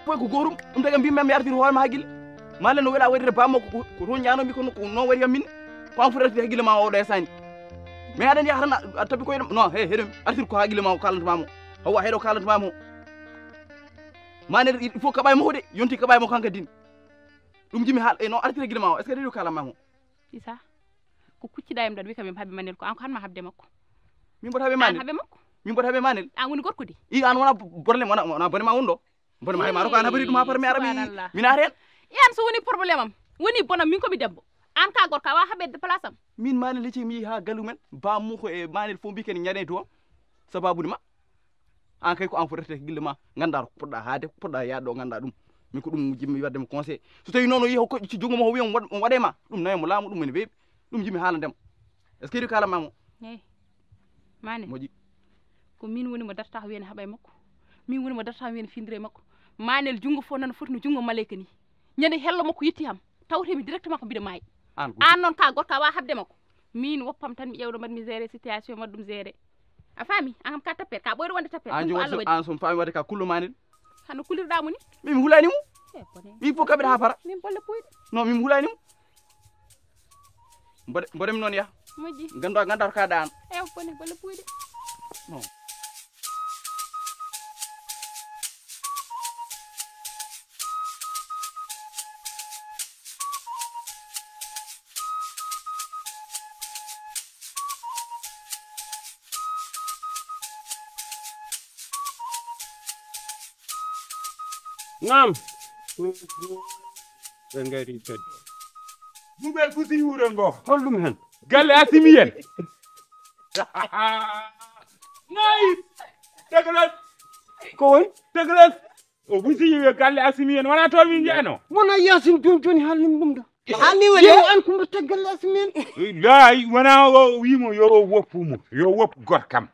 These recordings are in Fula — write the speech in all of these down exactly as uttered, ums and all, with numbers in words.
Fof ko gootum, ɗum tagi mbimmi mi artiri hoore ma hakkille. Malen no weɗa waɗirde bammo ko, ko toon ñaanomi kono ko noon waɗi yammin. Ko an foti artiri hakkille ma o ɗo e sani. Mais aɗa andi a tan a tabi koye ɗum. Non, he, heɗen artir ko hakkille ma o kalantama mo. Hawa heɗo kalantama mo. Malen il faut kaɓa e mo de, yonti kaɓa e mo kanka din. Ɗum jimi haal e no artiri hakkille ma o. Est-ce que ɗeɗo kalama mo? Isa, ko kucciɗa em ɗaɗ wi kam em haɓe Manel ko an ko han ma haɓde makko. Min mboɗo haɓe Manel? An haɓe makko. Min mboɗo haɓe Manel? An woni gorko di. I an wona problème wona wona bone ma won ɗo. Bone ma hay ma ko an haɓari ɗum ha par mi ara mi mi naata hen. Yan so woni problème am. Woni bonam min ko mi debbo. An ka gorko a wa haɓede place am. Min Manel hecci mi ha galu men. Ba mu ko e Manel fo mbi ken ñane to. Sababu ma. An kay ko an fotata e gille ma ganda ko poɗɗa haade ko poɗɗa yaade ɗo ganda ɗum. Min ko ɗum jimmi wadde mo conseil so tawi noon o yi hokko ci jungo mo o wiya on waɗe ma ɗum nayo mo laamu ɗum ene weeɓi. Ɗum jimmi haalande mo. Est-ce que iri kala mamo? Eyi. Mane. Moƴƴi. Ko min woni mo darta ko wiyani haɓa e makko. Min woni mo darta ko wiyani findira e makko. Manel jungo fof nana foti no jungo maleyka ni. Ñande hello makko yetti ham tawtemi directement ko mbiɗa maayi. An noon ka gorko a wa haɓde makko. Min woppam tan mi ƴewɗo mbaɗ mi géré situation mbaɗ ɗum géré. A faami? An kam ka tappet ka ɓoyɗo wonde tappet. An jom Allah waɗi an som faami wadde ka kullo manel. Hano kulirɗa mo ni? Min mi hulani mo. Min fof kaɓeɗa ha para. Min bolle puyɗe. Non min mi hulani mo. Mboɗe mboɗem noon yah. Moƴƴi. Ganda ganda ka ɗan. Ew bone bolle puyɗe. Non. Naam. Ɓe ngari kadi. Yimɓe fusi wuro ngo. Holɗum hen? Galle Asimi en. Nayi. Teglet. Ko woni? Teglet. O fusi galle Asimi en. Wona toon min njano. Wona Yasin ɗum joni haalnim ɗum ɗo. Haalni woni. Yeru an kumba taggalle Asimi en. Laay wona o wimo yo woppu mo. Yo woppu gorkam.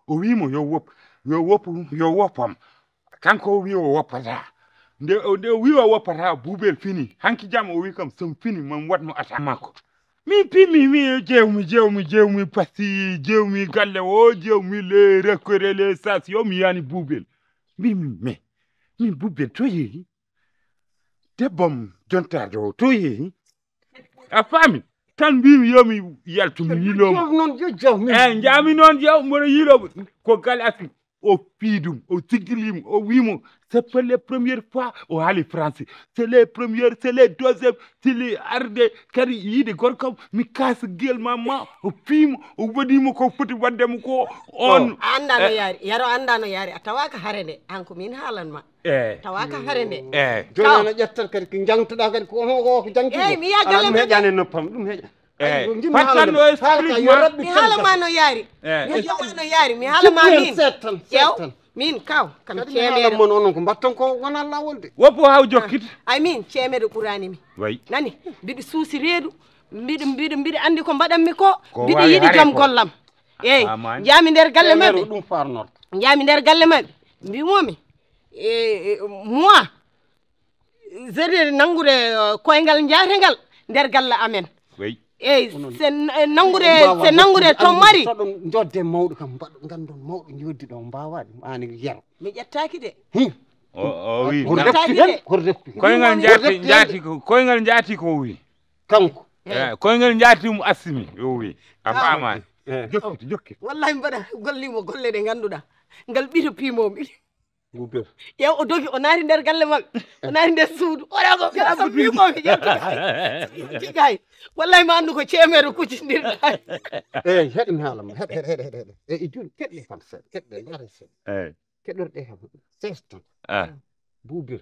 O wimo yo woppu. Yo woppu yo woppam. Kanko o wi o woppata. Nde nde o wi o woppata bubel fini. Hanki jam o wi kam son fini man watmo ata makko. Min pimi mi jewmi jewmi jewmi pasi jewmi galle o jewmi le rekkore le sas yo mi yani bubel. Mbimi me min bubel to yeehi? Debbom jontaade o to yeehi? A faami? Tan mbimi yo mi yaltu mi yilomo. Noon yo jaw min. Eyi njami noon jaw mboɗo yilomo ko galle Asimi. O fii ɗum o siggilimo o wimo c'est pas les premières fois o haali français. C'est les premières c'est les deuxième. Sili arde kadi yiide gorkam mi kaasa gel ma ma o fiimo o waɗimo ko foti waɗdemo ko. On a annda no yaari yaro annda no yaari a tawaka hare nde an ko min haalanma. Eyi tawaka hare nde. Eyi joni ana ƴettat kadi ko jangtoɗa kadi ko on o ko jangti. Eyi mi yaha galle mi heƴani noppam ɗum heƴa. Eyi fattanno explique ma mi haalama no yaari. Eyi mi haalama no yaari mi haalama min ƴeew. Min kaw kam ceemeɗo mon onon ko mbatton ko wona lawol de. Woppo haw jokkit. Ay min ceemeɗo ɓurani mi. Way nani mbiɗo suusi reedu. Mbiɗo mbiɗo mbiɗo andi ko mbaɗanmi ko. Mbiɗo yiɗi joom gollam. Eyi jami nder galle maɓɓe ɗum farnorto. Jami nder galle maɓɓe mbimomi. Moi zede nangude koyngal jaate ngal nder galle amen. Eyi se nangude se nangude to mari jodde mawɗo kam mbaɗo gandon mawɗo joddi ɗo mbawa ɗum ani yero. Mi ƴettaki de. O wi o refti hen o refti koyngal jaati jaati ko koyngal jaati ko wi. Kanko eyi koyngal jaati mo Asimi o wi a famani. Jokkiti jokkiti wallahi mbaɗa gollimo golle ɗe ganduɗa ngal ɓiɗo pimomi. Ƴeew o dogi o naati nder galle maɓɓe o naati nder suudu oɗo ko kala ko mbigomi ƴetti kay. Wallahi ma anndu ko ceemeɗo kuccindirɗa. Eyi heɗen haalama heɗ heɗ heɗ heɗ heɗ e joni keɗɗe kam seeɗa keɗɗe ndaare seeɗa. Eyi keɗorɗe kam sees tan. Bubir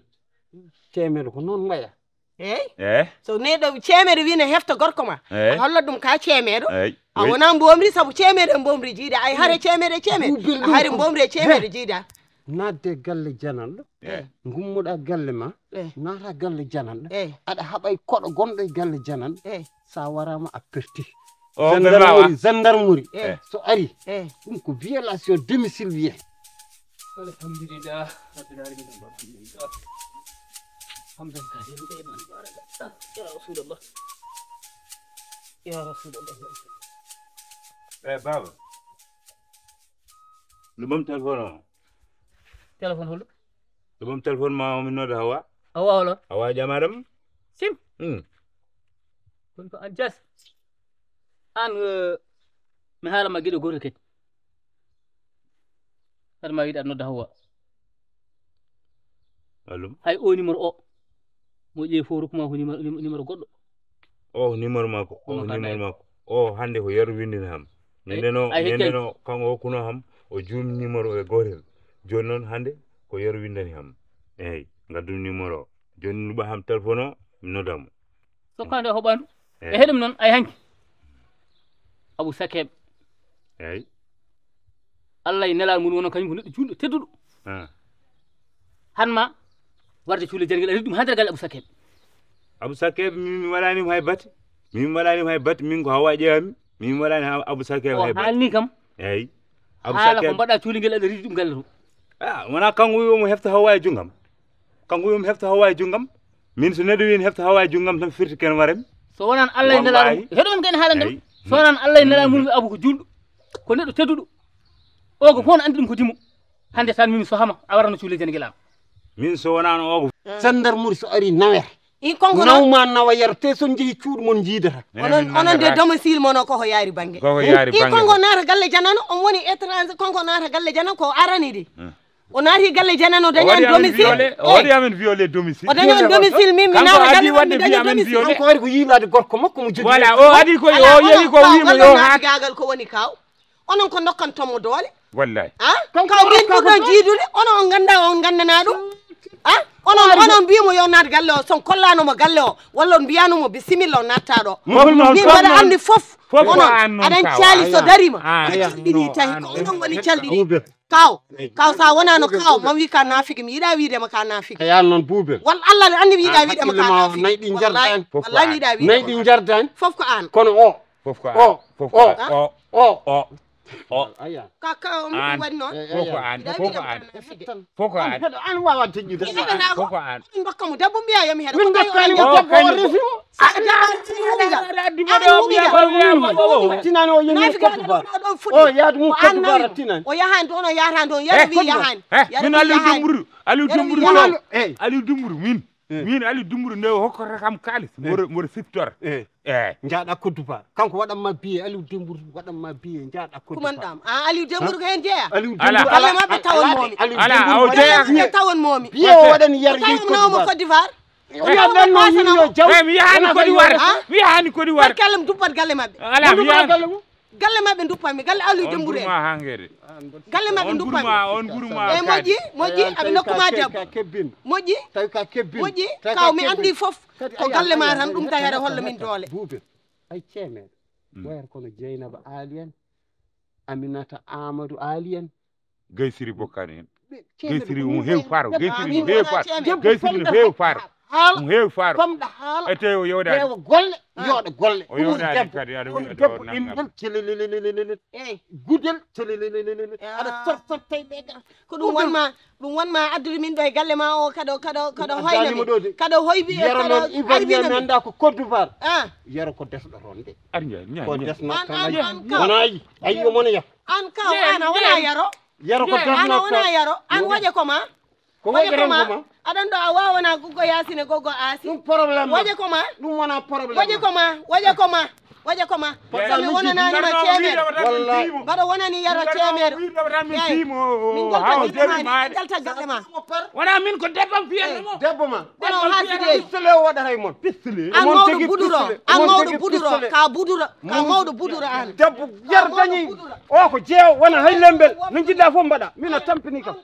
ceemeɗo ko noon waya. Eyi eyi so neɗɗo ceemeɗo wi ne hefta gorko ma a hollat ɗum ka ceemeɗo. A wona mbomri saabu ceemeɗo e mbomri jiida ay hare ceemeɗo e ceemeɗo a hari mbomri e ceemeɗo jiida. Nadde galle jananɗo gummuɗa galle ma nata galle jananɗo aɗa haɓay koɗo gonɗo e galle jananɗo sa warama a perti. Gendarmerie gendarmerie so ari ɗum ko violation domicile wiye. Alhamdulillah rabbil alamin alhamdulillah. Hamdan kathira tayyiban mubarakan ya rasulullah. Ya rasulullah. Eyi baba. No ɓam téléphone o? Téléphone holo? Ɓe ɓam téléphone ma, o min nodda Hawa. Hawa holo? Hawa ƴamaɗam. Sim. Hmm. Kono ko an jas. An, eh, mi haala ma geɗe gooto kadi. Haɗa ma wiide aɗa nodda Hawa. Allum. Hay o numéro o. Mo ƴeewi fof rokkuma ko numéro, numéro goɗɗo. O numéro makko, o numéro makko. O hannde ko Yero winndini ham. Ay, nendeno, ay, hecci. Nendeno, kanko hokkuno ham, o juum numéro e gootel. Jooni noon hannde ko Yero winndani ham. Eeyi, ngaddu numéro o. Jooni nuɓa ham téléphone o, mi nodda mo. Sokkande o hoɓandu. Eeyi. E heɗum noon, ay hanki. Abu Sakeeb. Eeyi. Allah e nelaaɗo mum wonno kañum ko neɗɗo juulɗo tedduɗo. Ah. Han ma warde cuule jangel a riɗi ɗum haa nder galle Abu Sakeeb. Abu Sakeeb, min mi waɗani mo hay batte. Min mi waɗani mo hay batte, min ko Hawa ƴeewami. Min mi waɗani ha-, Abu Sakeeb hay batte. O haalni kam. Eeyi. Abu Sakeeb. Haala ko mbaɗa cuule ngel aɗa riɗi ɗum galle to. Ah, wona kanko wi omo hefta Hawa e junngam. Kanko wi omo hefta Hawa e junngam. Min so neɗɗo wi ne hefta Hawa e junngam tan firti ken warami. So wonan Allah e nelaaɗo mum, heɗo men kay ne haalande. Eeyi. So wonan Allah e nelaaɗo mum, Abu ko juulɗo. Ko neɗɗo tedduɗo. O ko fof no anndi ɗum ko dimo. Hannde tan min so hama a warano cuule jene gila. Min so wonaano o ko. Sandar muri so ari nawer. I konko noon. Nawma nawa yar te son jehi cuuɗi mon jiidata. Onon, onon de domicile mon o koko yaari bannge. Koko yaari bannge. I konko naata galle janano, on woni étranger, konko naata galle janano ko arani de. Hmm. O naati galle janano dañani domicile. O waɗi amen violé domicile. O dañani domicile, min mi naata galle mon mi daña domicile. Kanko ari ko yiilaade gorko makko mo jogii. Voilà, o ari ko o yehi ko wiimo yo haat. Gagal ko woni kaw. Onon ko ndokkanton mo doole. Wallahi. Ah? Kanko kaw min ɓurɗo jiidude, onon on ngannda, on nganndanaa ɗum. Ah? Onon, onon mbiimo yo naat galle o, son kollaano mo galle o, walla on mbiyaano mo bisimilla o natta ɗo. Min mbaɗa anndi fof. Fof ko onon, an noon aɗan kaw. Caali so darima. Ah, a calɗini tawi ko onon woni calɗini. Kaw, kaw sa wonaano kaw, man wi ka naafiki, mi yiɗa wiide ma ka naafiki. Eyi an noon Buubel. Wal Allah ne anndi mi yiɗa wiide ma ka naafiki. Wallahi, wallahi mi yiɗa wiide. Nayi ɗi njarda en. Fof ko an. Kono o. Fof ko an. O. Fof ko an. O. O. O. Aya. Ka, ka, o, mi an. Waɗi noon. Fof ko an. Fof ko an. Fof ko an. An wawa teƴƴude. Fof ko an. Min dokka mo debbo mbiya yo mi heɗo. Min dokkani mo debbo o refi mo. Tinani o yehi Côte d'Ivoire. O yaadu mum Côte d'Ivoire tinani. O yahani toon, o yahata toon. Yero wi yahani. Min Aliou Dembourou. Aliou Dembourou. Aliou Dembourou min. Eh. Min Aliou Dembourou nde o hokkata kam kaalis, eh, mboɗo, mboɗo siftora. Eh. Eh. Njaaɗa Côte d'Ivoire. Kanko waɗan ma billet, Aliou Dembourou waɗan ma billet, njaaɗa Côte d'Ivoire. Kumanɗam. Ah, Aliou Dembourou ko heen jeeya? Aliou Dembourou ala. Galle maɓɓe tawon momi. Ala, o jeeya. Galle maɓɓe tawon momi. Billet o waɗan yarde Côte d'Ivoire. Côte d'Ivoire. O yaha ɗan no yimɓe o jaw. Eh, mi yahani Côte d'Ivoire. Mi yahani Côte d'Ivoire. Barke Allah mi duppat galle maɓɓe. Ala, mi yahani. Galle maɓɓe duppanmi, galle Aliou Dembouré. On ɓurma hangede. Galle maɓɓe duppanmi. On ɓurma, on ɓurma. E moƴƴi, moƴƴi, aɓe nokkuma debbo. Moƴƴi, moƴƴi, kaw mi anndi fof. Ko galle ma tan ɗum tawi aɗa holla min doole. Buubel, ay ceemeɗe. Mm. Wayata kono Jeynaba Aali en, Aminata Amadou Aali en, Gaysiri bokkani hen. Gaysiri um heewi faaro. Gaysiri um heewi faaro. Gaysiri um heewi faaro. Um heewi faaro. Famɗa haala. E tewo yewdaani. Tewo golle, yooɗa golle. O yewdaani kadi aɗa wiya debbo inngal celelelelelele. Gudel celelelelelele. Aɗa sorsortay ɓe ga. Ko ɗum wonma, ɗum wonma addude min ɗo e galle ma o kaɗo, kaɗo, kaɗo hoynami. Kaɗo hoybi e kaɗo aybinami. Anda ko Côte d'Ivoire. Ah. Yero ko desɗo ronde. Ari njaay, njaay. Ko desno tan. Wona yi. Ayi o mona ya. An ka o an a wona yaro. Yaro ko an a wona yaro. An waje ko ma. Ko waje ko ma. Aɗan ɗo a wawana goggo Yaasin e goggo Aasi. Ɗum problème ma. Waje ko ma. Ɗum wona problème. Waje ko ma. Waje ko ma. Waje ko ma. Sami wonanani ma ceemeɗe. Wallahi. Mbaɗa wonani yaro ceemeɗe. Min jalta galle ma. Wona min ko debbo am fiyatno mo. Debbo ma. Kono haaside. Pistolet o waɗata e mon. Pistolet. An mawɗo buduro. An mawɗo buduro. Ka buduro. Ka mawɗo buduro an. Debbo yar dañi. O ko jeewo wona hay lembel. No jiɗɗa fof mbaɗa. Min a tampini kam.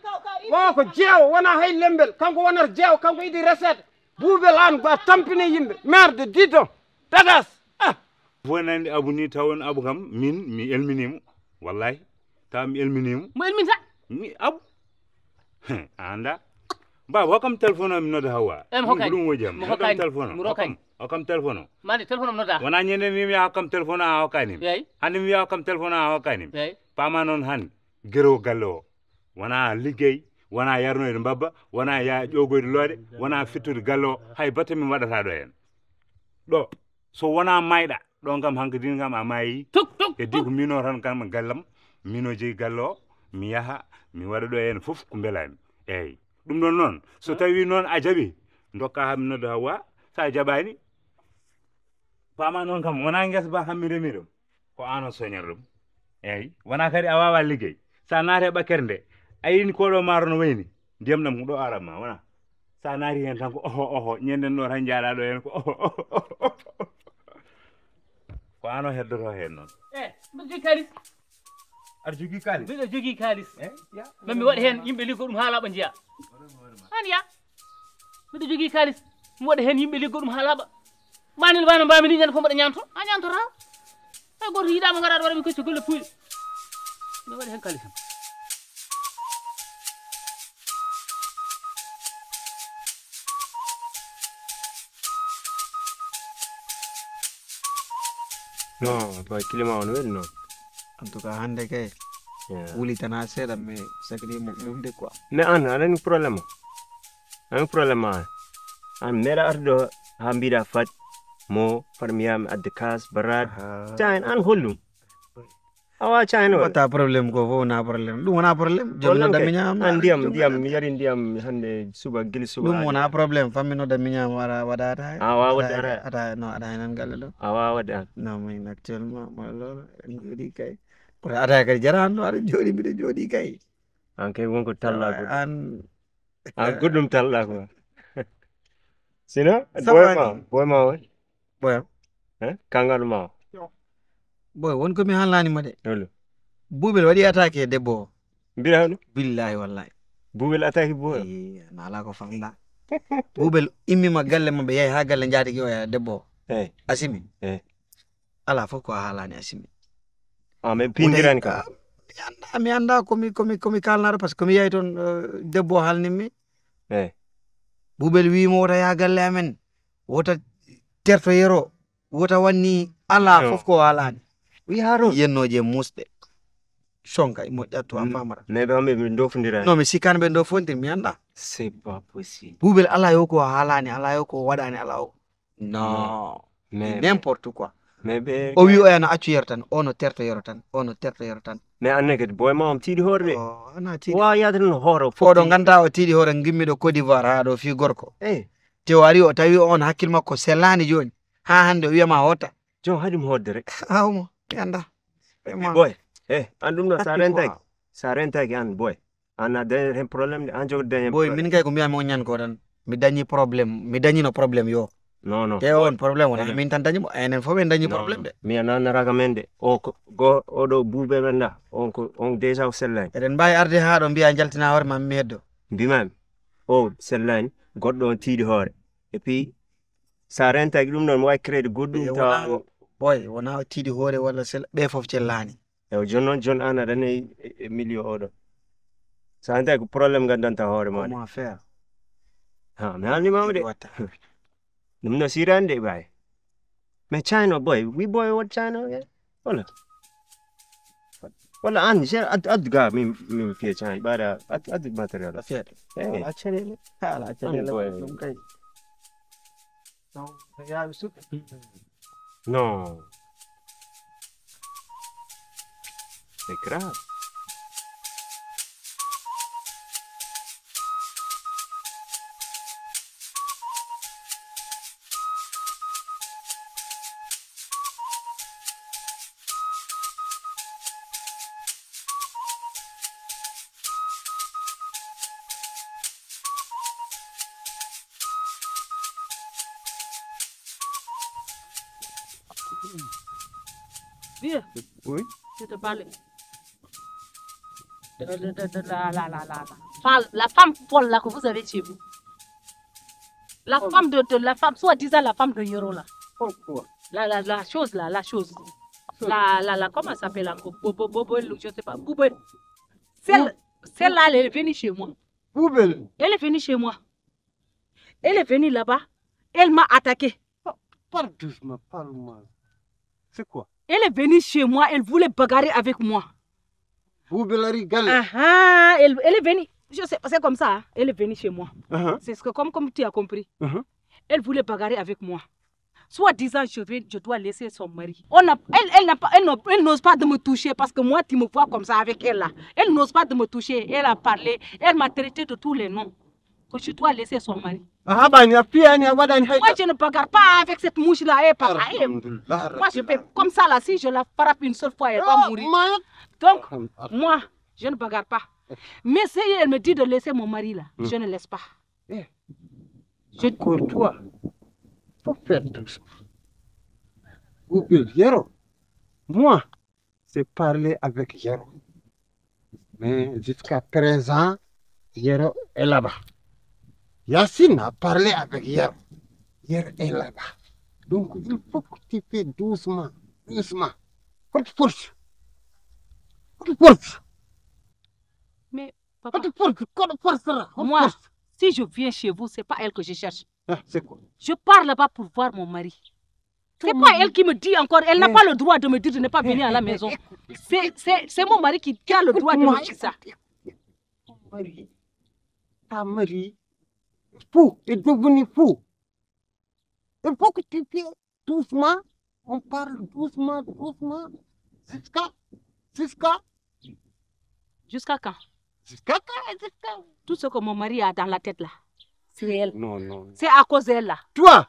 O ko jeewo wona hay lembel. Kanko wonata jeewo, kanko yiɗi recette. Buubel an ba tampini yimɓe. Maire de Didon. Tagas. Ah. Fof nandi Abu ni tawon Abu kam min mi elminimo. Wallahi. Taw mi elminimo. Mo elminta? Mi Abu. A anda. Baba, hokkam téléphone o mi nodda Hawa. Em, hokkani. Ko ɗum woni jam. Hokkam téléphone o. Hokkam, hokkam téléphone o. Mande téléphone o mi nodda. Wona ñande mi wiya hokkam téléphone o a hokkani mi. Eyi. Hande mi wiya hokkam téléphone o a hokkani mi. Eyi. Pama noon hande. Gero galle o. Wona liggey, wona yarnoyde mbabba, wona ya ƴogoyde looɗe, wona fittude galle o. Hay batte min waɗata ɗo hen. Ɗo. So wona mayɗa, ɗon kam hankadin kam a maayi. Tuk, tuk, e tuk. Digo mino tan kam gallam, mino jeyi galle o, mi yaha, mi waɗa ɗo heen fof ko mbelami. Eyyi. Ɗum ɗon noon, so tawii noon a jaɓii, ndokkaa haa mi nodda Hawwa. So a jaɓaani, paama noon kam, wonaa ngesa ba haa mi remi ɗum. Ko aan o soñata ɗum. Eeyi, wonaa kadi a waawaa liggey. So a naati e ɓakkere nde, a yiini ko ɗo maaro no wayni, ndiyam ɗam ko ɗo ara ma, wonaa? So a naati heen tan ko oho, oho, ñande ɗo tan njaaɗaa ɗo heen ko oho, oho, oho, oho. Ko aan o heddotoo heen noon. Eh, mbiɗo jogii kaalis. Aɗa jogii kaalis? Mbiɗo jogii kaalis. Eh, ya. Ma mi waɗa heen yimɓe liggo ɗum haa laaɓa njiya. Aan ya. Mbiɗo jogii kaalis. Mi waɗa heen yimɓe liggo ɗum haa laaɓa. Manel wano mbami ni ñande fof mbaɗa ñaamto. A ñaamtotaa. Hay gooto yiɗaama ngaraɗo waɗa mi kocce golle puyɗe. Mi waɗa heen kaalis am. Non, boy, climat on weli non. En tout cas, hannde kay, yeah, wuli tan haa seeɗa, mais sakni mo ɗum de quoi. Mais an, aɗa anndi problème o? An problème ma an. An meeɗa arde ɗo haa mbiɗa fat mo, fat mi yaha mi adde kaas, baraad. Ah. Cahen, an hollum. Awa cahen o. Wata problème ko fof wona problème. Ɗum wona problème. Jomi no damiña am. An ndiyam, ndiyam, mi yari ndiyam hannde suba, gili suba. Ɗum wona problème. Fammi no damiña am wara waɗata. A wawa waɗata. Ata, no, aɗa hen an galle ɗo. A wawa waɗde an. Non, min actuellement, mo loolu, en jooɗi kay. Kono ata kadi jarano, aɗa jooɗi, mbiɗo jooɗi kay. An kay wonko talla ko. An a goɗɗum talla ko. Sino, boy ma, boy ma won. Boy am. Eh? Kangal ma. Boy, won ko mi haalani ma de. Holo. Buubel waɗi attaqué debbo o. Mbira hono? Billahi wallahi. Buubel attaqué buubel? Eh, na ala ko famɗa. Buubel immima galle maɓɓe, yahi haa galle njaatigi o e debbo o. Eh. Asimi. Eh. Ala fof ko a haalani Asimi. Ah, mais pindirani kam. Mi annda, mi annda ko mi, ko mi, ko mi kalnaɗo, parce que ko mi yahi toon, eh, debbo o haalnimmi. Eh. Buubel wiimo wota yaha galle amen, wota terto yero, wota wanni ala fof ko haalani. Wi haa toon? Yennooje musɗe. Sonka, imo ƴattu a famara. Mais ɓe hamɓe ɓe ndofondira. Non, mi sikkano ɓe ndofondir, mi annda. C'est pas possible. Buubel ala yo ko haalani, ala yo ko waɗani, ala o. Non. Mais n'importe quoi. Mais ɓe o wi o yana accu yero tan, o no terto yero tan, o no terto yero tan. Mais anne kadi boy ma om tiiɗi hoore de. O ana tiiɗi. Wa yaade no hoore o fof. Oɗo ganda o tiiɗi hoore gimmiɗo Côte d'Ivoire haa ɗo fii gorko. Eh. Te o ari o tawi on hakkil makko selani joni. Haa hande o wiyama hoota. Jon haɗi mo hoodde rek. Hawmo, mi anda. Boy, eh, an ɗum ɗo sa rentaki. Sa rentaki an boy. An a dañat heen problème de, an jogde dañat. Boy, min kay ko mbiyami on ñande ko tan. Mi dañi problème, mi dañino problème yo. Non, non. Te on problème wona min tan dañi mo, enen fof en dañi problème de. Mi a nanaraka men de. O ko go oɗo buube men da. On ko on déjà o sellani. Eɗen mbawi arde haa ɗo mbiya jaltina hoore ma mi heddo. Mbimami. O sellani, goɗɗo on tiiɗi hoore. Et puis sa rentaki ɗum ɗon mi wawi créde goɗɗum tawa. Boy, wona o tiiɗi hoore walla sel ɓe fof cellani. Ewa, jooni noon, jooni aan aɗa anndi e, e milieu oɗo. So a anndi ko problème nganndanta hoore ma de. Comment faire? Ha, mi haalni ma de. Watta. Ɗum no sirani de ɓaye. Mais China boy, wi boy what China, yeah? Wala. Wala an, je, ad, ad ga, mi, mi fiye China, ɓaɗa, ad, ad matériel. A fiye. Eh. Ala cene, ala cene, boy. Ɗum kay. Non, yaawi suɓe. Non. C'est grave. Vieux. Oui. Je te parle. De, de, de, de la, la, la, la, la. Fa-, la femme folle là que vous avez chez vous. La femme de, de la femme, soi-disant la femme de Yoro là. Pourquoi? La, la, la chose là, la chose. La, la, la, comment ça s'appelle encore? Bo, bo, bo, bo, je sais pas. Boubel. Celle, celle-là, elle est venue chez moi. Boubel. Elle est venue chez moi. Elle est venue là-bas. Elle m'a attaqué. Pa-, parle doucement, parle mal. C'est quoi? Elle est venue chez moi, elle voulait bagarrer avec moi. Boubel ari galle. Ah, ah, elle, elle est venue. Je sais, c'est comme ça, hein. Elle est venue chez moi. Uh-huh. C'est ce que, comme, comme tu as compris. Uh-huh. Elle voulait bagarrer avec moi. Soi-disant, je vais, je dois laisser son mari. On a, elle, elle n'a pas, elle n'o-, elle n'ose pas de me toucher parce que moi, tu me vois comme ça avec elle là. Elle n'ose pas de me toucher. Elle a parlé. Elle m'a traité de tous les noms. que tu dois laisser son mari. Ah, bah, il n'y a plus, il n'y a pas d'année. Moi, je ne bagarre pas avec cette mouche-là. Eh, papa, eh. Alhamdulillah. Moi, je vais comme ça, là, si je la frappe une seule fois, elle va mourir. Donc, moi, je ne bagarre pas. Mais si elle me dit de laisser mon mari, là, je ne laisse pas. Eh, je... Encore toi, faut faire doucement. Ou bien, Yero, moi, c'est parler avec Yero. Mais jusqu'à présent, Yero est là-bas. Yacine a parlé avec Yero. Yero est là-bas. Donc, il faut que tu fais doucement, doucement. Faut te forcer. Faut te forcer. Mais, papa, faut te forcer. Faut te forcer là. Faut te forcer. Moi, si je viens chez vous, c'est pas elle que je cherche. Ah, c'est quoi? Je pars là-bas pour voir mon mari. C'est pas elle qui me dit encore. Elle n'a pas le droit de me dire de ne pas venir à la maison. C'est, c'est, c'est mon mari qui, qui a le droit de me dire ça. Ton mari, ton mari, fou, est devenu fou. Il faut que tu fais doucement. On parle doucement, doucement. Jusqu'à, jusqu'à... Jusqu'à quand? Jusqu'à quand? Jusqu'à... Tout ce que mon mari a dans la tête là, c'est elle. Non, non. C'est à cause d'elle là. Toi,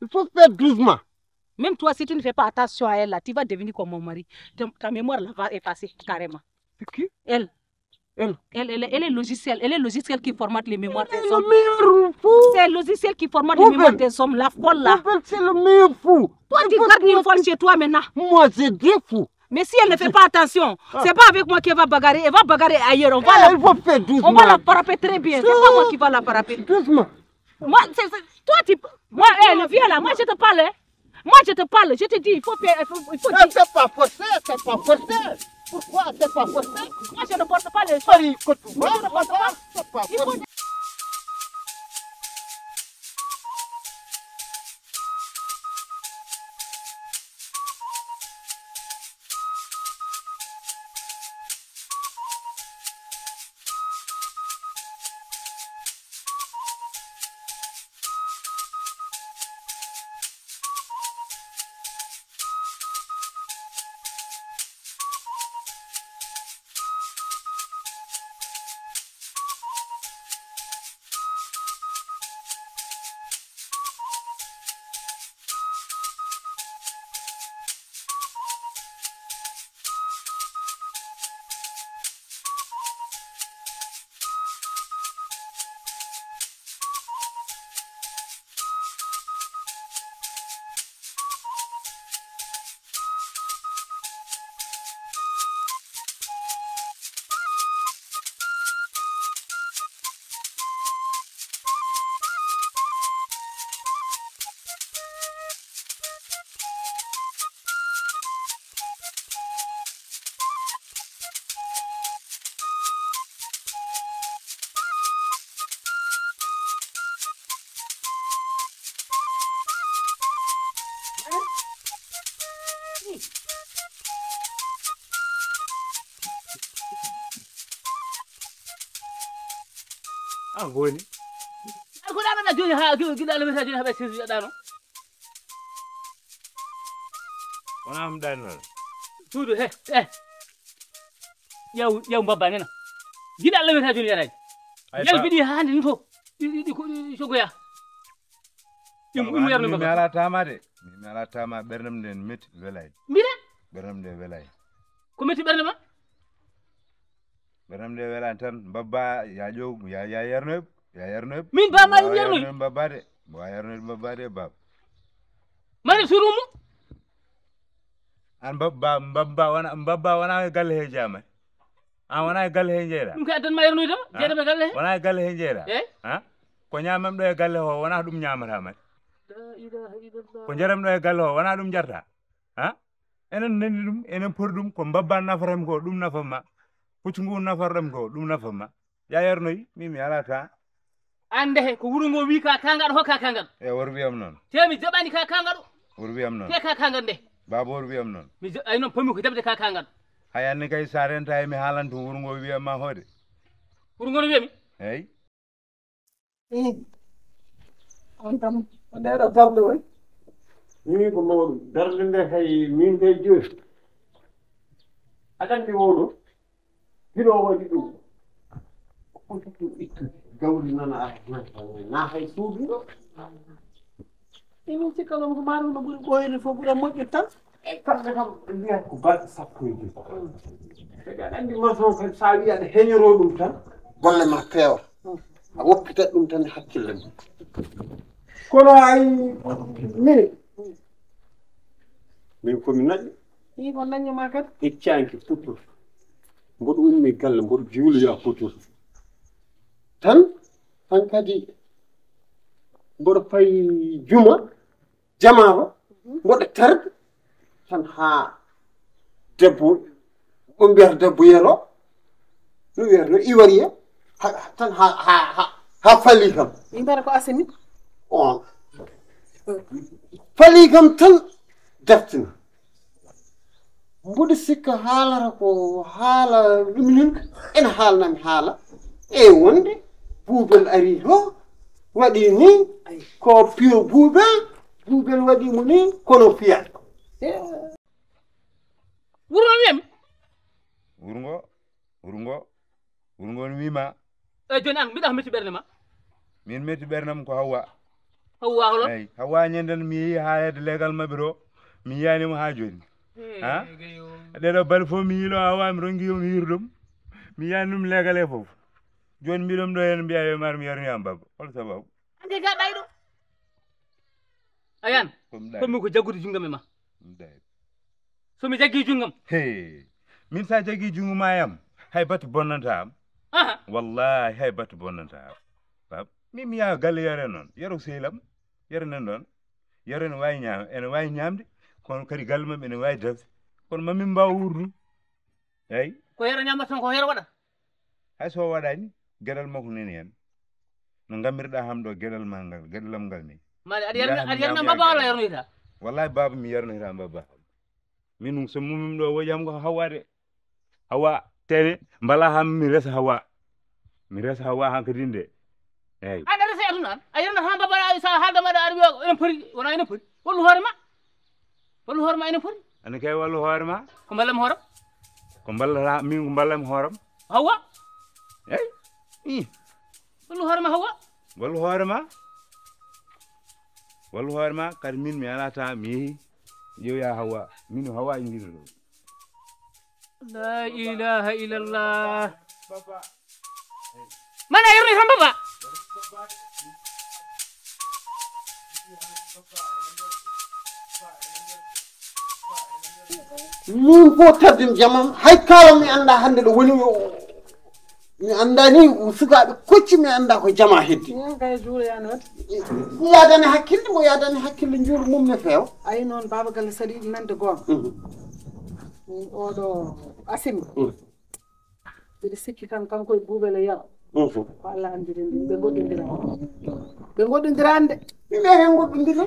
il faut faire doucement. Même toi, si tu ne fais pas attention à elle là, tu vas devenir comme mon mari. Ta, ta mémoire là va effacer carrément. C'est qui? Elle. Elle. Elle, elle, elle est logiciel. Elle est logiciel qui formate les mémoires des hommes. C'est le meilleur fou. C'est le logiciel qui formate les mémoires des hommes. La folle là. Poubelle, c'est le meilleur fou. Toi, tu gardes une folle chez toi maintenant. Moi, j'ai des fous. Mais si elle ne fait pas attention, c'est pas avec moi qu'elle va bagarrer. Elle va bagarrer ailleurs. On va la, on va la frapper très bien. C'est pas moi qui va la frapper. Doucement. Moi, c'est, c'est, toi, tu, moi, eh, non, viens là. Moi, je te parle, hein. Moi, je te parle, je te dis, il faut faire, il faut, il faut dire. C'est pas forcé, c'est pas forcé. Pourquoi c'est pas forcé? Moi, je ne porte pas les choses. Marie, écoute-moi, c'est pas forcé. An goni. Ko ɗaɗo na joni ha giɗo Allah meta joni ha ɓe sirri ɗaɗo. Wona am ɗaɗo. Suudu he, eh. Ƴeew, ƴeew mbabba nena. Giɗo Allah meta joni yaraji. Yalbini ha hande ni to. Ɗi, ɗi, ɗi, ko, ɗi, sogoya. Ɗum, ɗum yarno mi ala tama de. Mi ala tama, ɓernam nden metti welay. Mbiɗa? Ɓernam nden welay. Ko metti ɓernde ma? Ɓernam nden welay tan, mbabba ya ƴeew, ya, ya yarnoy, ya yarnoy. Min ba ma ɗum yarnoy? Mbabba de. Mo a yarnoy mbabba de, bab. Mari surumu? An mbabba, mbabba wona, mbabba wona e galle he jama. An wona e galle he jeeɗa. Ɗum kay addan ma yarnoyde ma, jeeɗa ɓe galle he. Wona e galle he jeeɗa. Eyi. Ha? Ko ñaamam ɗo e galle ho, wona ɗum ñaamata ma. La ilaha illallah. Ko njaram ɗo e galle ho, wona ɗum jarta. Ha? Enen nandi ɗum, enen poti ɗum, ko mbabba nafatam ko, ɗum nafam ma. Puccu ngu nafarɗam ko, ɗum nafam ma. Ya yarnoy, min mi ala ka. An nde he, ko wuro ngo wi ka kangaɗo ho ka kangaɗo. E wor wiyam noon. Te mi jaɓani ka kangaɗo. Wor wiyam noon. Te ka kangaɗo nde. Baba wor wiyam noon. Mi jaɓ-, ay noon, pommi ko jaɓde ka kangaɗo. Hay anni kay sa renta e mi haalan to wuro ngo wiyam ma hoode. Wuro ngo no wiyami? Eyi. Eh. On kam, on ɗeɗo darde woy. Min ko mawɗum. Darde nde hay min kay joyi. Aɗa anndi wowɗo? Hiɗo waɗi ɗum. Gawri noon a na hay suudu ɗo. Emin cikka noon ko maaro no ɓuri ɓooyde fof ɓura moƴƴude tan. E kamɓe kam ɓe mbiyata ko balɗe sappo e joy. Kadi aɗa anndi maçon kadi so a wii aɗa heñoroo ɗum tan golle ma peewa. A woppitat ɗum tan e hakkille ma. Kono ay min min ko mi naƴi. Ii ko nañño ma kadi. Heccaanki putto. Mboɗo ummi galle mboɗo juuloya putto. Tan tan kadi mboɗo fayi juma jamaaro mboɗo tarde tan haa debbo o mbiyata debbo yero no wiyata no iwariya tan ha ha ha ha fali kam. Min mbiyata ko asimi. On fali kam tan dartina. Mboɗo sikka haalata ko haala ɗum nin ene haalnami haala e wonde buubel ari to waɗi ni ko piyo buubel buubel waɗi mo ni kono piya. Wuro no wiyam? Wuro ngo wuro ngo wuro ngo no wima. Eyi joni an mbiɗa ko metti ɓernde ma? Min metti ɓernam ko Hawwa. Hawwa holo? Eyi Hawwa ñanden mi yeehi ha hedde leegal maɓɓe to mi yiyanimo ha joni. Ha ɗeɗo bal fof mi yilo Hawwa mi rongi yo mi yirɗum mi yiyani ɗum leegal e fof. Joni mbiɗum ɗo hen mbiya yo mar mi yarni am baba hol sababu? Ande ga ɗayɗo. Ayan. Ko mi ko jaggude junngam e ma. So mi jaggii junngam. Hee, min so a jaggii junngo maa e am, hay batte bonnantaa am. Aha. Wallaahi hay batte bonnantaa am. Paap, min mi yaha galle yere noon, yero sehil am, yero nan ɗoon. Yero ene waawi ñaam, ene waawi ñaamde, kono kadi galle maɓɓe ene waawi darde. Kono ma min mbaaw wuurdu. Eey. Ko yero ñaamata tan ko yero waɗa. Hay so o waɗaani, geɗal makko nani heen. No ngammirɗaa ham ɗo geɗal ma ngal, geɗal am ngal ni. Mali aɗa yarna aɗa yarna mbaba walla yarnoyta? Wallahi baba mi yarnoyta mbaba. Min ɗum so mumim ɗo woƴam ko hawa de. Hawa tene mbala ham mi resa hawa. Mi resa hawa hankadin de. Eyyi. Aɗa resa aduna an. A yarna ha mbaba sa halda maɗa aɗa wiya enen poti wona enen poti. Wallu hoore ma. Wallu hoore ma enen poti. Ani kay wallu hoore ma. Ko mballam hooram. Ko mballata min ko mballam hooram. Hawa. Eyyi. Ih. Wallu hoore ma Hawwa. Wallu hoore ma. Wallu hoore ma kadi min mi ala temps mi yeehi ƴeewoya Hawwa min Hawwa e jiido ɗo. La ilaha illallah. Mana yerni hamba ba. Min fof tardin jamam hay kala mi annda hannde ɗo woni o mi annda ni sukaaɓe kocci mi annda ko jama heddi. Min kay juuloyano waɗde. Mo yadani hakkille mo yadani hakkille njuulo mum ne feewa. Ayi noon baaba galle saɗi ɗi nande goonga. Min oɗo asimi. Mbiɗa sikki tan kanko e buubel e yero. Ko Allah anndiri min ɓe goɗɗondira. Ɓe goɗɗondiraani de. Min ɓe hen goɗɗondira.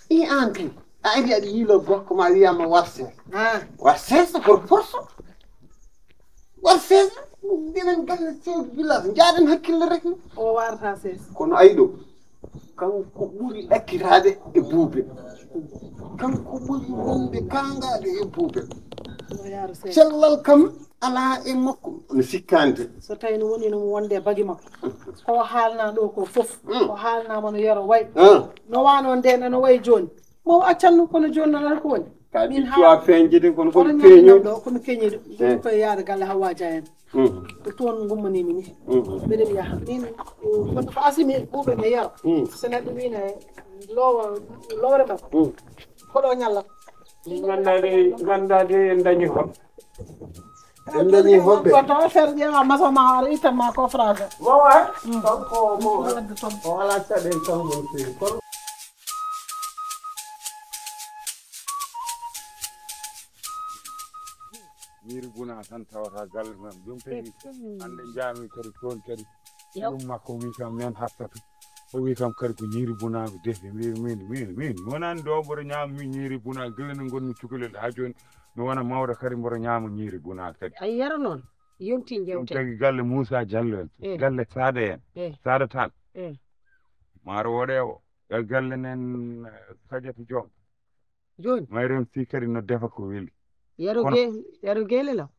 I an kay a ari aɗa yiilo gorko ma wiyama warse. Warse so gorko forso. Warse minen galle chef village jaaɗen hakkille rek. O warata ses. Kono ayi ɗo kanko ɓuri ɗakkitaade e buube. Kanko ɓuri wonde kaangaade e buube. Cellal kam alaa e makko no sikkaani de. So tawii no woni no mo wonde e bagi makko. Ko o haalnaa ɗoo ko fof. Ko haalnaama no yero wayi. No waano nde nano wayi jooni. Mo o accanno kono jooni nano ko woni. Ka ɗi cuwa feeñde de kono kono feeño. Ɗo kono keñiiɗo. Jooni koye yaade galle Hawwa Dia en. Ko toon ngummanimi ni. Mbeɗen yaha min wonde ko asimi ɓuuɓe mi yero. So neɗɗo wiine lowa lowre mbal. Ko ɗo ñallat. Ganda de ganda de en dañi hol. En dañi hol. Ko to affaire ƴeewa maso ma hoore itam ma ko français. Mo wa. Kanko mo. O wala caɗen kanko no feewi kono. Miiri buna tan tawata galle mum ɗum tagi hande jaami kadi toon kadi ɗum makko wi kam men hattata o wi kam kadi ko ñiiri bunaagu defi mbimi min min min mi wonani ɗo mboɗo ñaama min ñiiri bunaagu gila nde ngonmi cukalel ha joni mi wona mawɗo kadi mboɗo ñaama ñiiri bunaagu kadi a yiyata noon yonti ɗum jewte tagi galle Moussa Diallo en Eh. galle Sada en Eh. Sada Tall Eh. Maaro woɗewo e galle nen eh, Kadiata Diom Jooni. Mayren si kadi no defa ko weli. Yero Kono- ge- yero geele law.